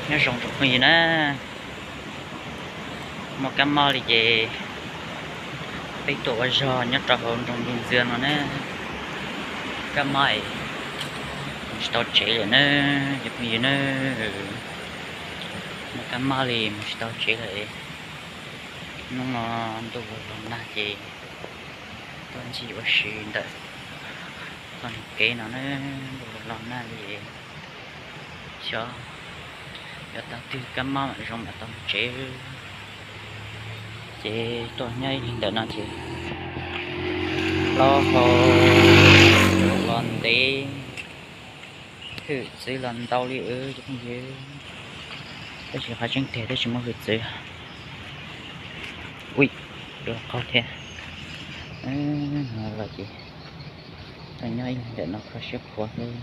Nyob zoo tsoom phooj ywg na, muaj kab mob li ces peb tuaj ua zog nyob rau hauv nroog Ntxwg Ntxwg no na. Kab mob es mus tsis tau tsev lawm na, cov phooj ywg na. Muaj kab mob li mus tsis tau tsev lawm. Hnub no ntuj los nag ces tuaj ncig ua si ntawm txoj kev no na, ntuj los nag li xyov yuav tag twg kab mob mam zoo mam tau mus tsev. Ces tuaj nyob ib leeg ntawm no ces plaub hau los ntev, hwj txwv los ntau li cov phooj ywg. Tab sis qhov tseeb tiag twb tsis muaj hwj txwv. Ui, dua qaug thiab. Los ces tuaj nyob ib leeg ntawm no kho siab khuav xwb.